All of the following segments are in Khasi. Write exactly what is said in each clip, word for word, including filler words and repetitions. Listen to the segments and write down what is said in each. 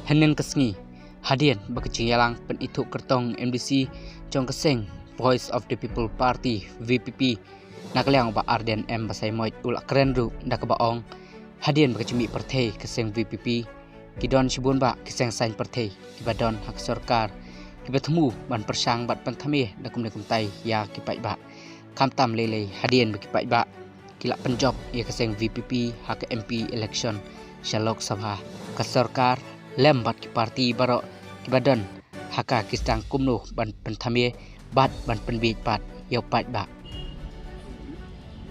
Hynnin ka sngi, hadien ba ka jingïalang pynithuh kyrtong M D C jong ka seng Voice of the People Party, V P P, na ka liang u Bah Ardent M Basaiawmoit u la kren ruh da kaba ong, hadien ba ka jingmih pyrthei ka seng V P P, ki don shibun bah ki seng saiñ pyrthei kiba don ha ka sorkar kiba thmu ban pyrshang bad pynthame da kumne kumtai ïa ki paidbah. Khamtam lei lei hadien ba ki paidbah ki la pynjop ïa ka seng V P P ha ka M P election sha Lok Sabha, ka sorkar lem bad ki parti baroh kiba don ha ka ki sdang kumno ban pynthame bad ban pynbiej pat ïa u paidbah.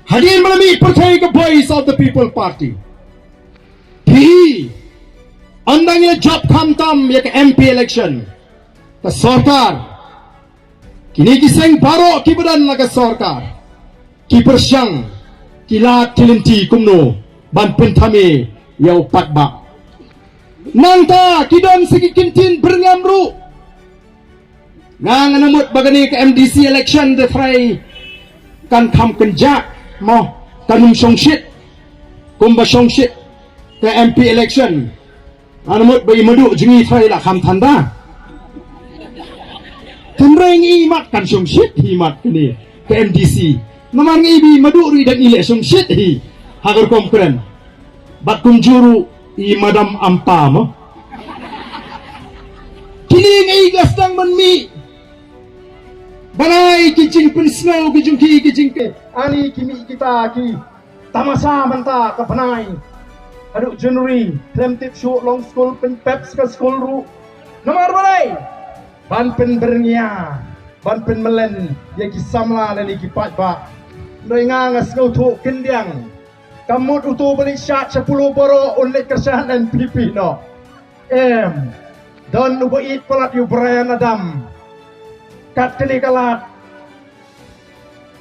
Hadien ba la mih pyrthei ka Voice of the People Party, phi ong dang ïa jop khamtam ïa ka M P election, ka sorkar, kine ki seng baroh kiba don la ka sorkar ki pyrshang, ki lad ki lynti kumno ban pynthame ïa u paidbah. Nangta ki don sa ki kyntien byrngem ruh. Nga ngan mut ba kane ka M D C election te trai kan kham kynjah mo, kan ym shongshit kumba shongshit ka M P election. Ngan mut ba i Madu jong ngi trai la kham than da. Tynrai ngi mat kan shongshit hi mat kane ka M D C. Namar ngi bi Madu ruh i dang i leh shongshit hi ha ka rukom kren. Bad kumjuh ruh i Madam Ampa mo. Kine ngi ka sdang ban mih ban ai ki jingpynsngew ki jong ki, ki jingke ani ki mih kita ki tamasa mynta ka bnai haduh January, khlem tip shuh long skul, pynpep ka skul ruh. Namar balei? Ban pynbyrngia, ban pynmlien ïa ki samla lane ki paidbah. Hynrei nga nga sngewthuh kyndiang. Kam mut uto ba leit shad sha Polo baroh un leit kyrshan N P P noh. Em. Don uba ïeit palat ïa u Bryan Adam. Kat kane ka lad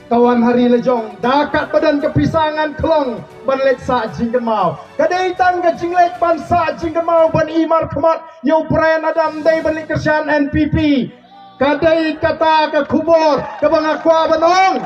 ka wan ha ri la jong, da kat ba don ka pisa ngan khlong ban leit sah jingkynmaw. Ka dei tang ka jingleit ban sah jingkynmaw ban i markhmat ïa u Bryan Adam, dei ban leit kyrshan N P P. Ka dei kata ka khubor kaba nga kwah ban ong.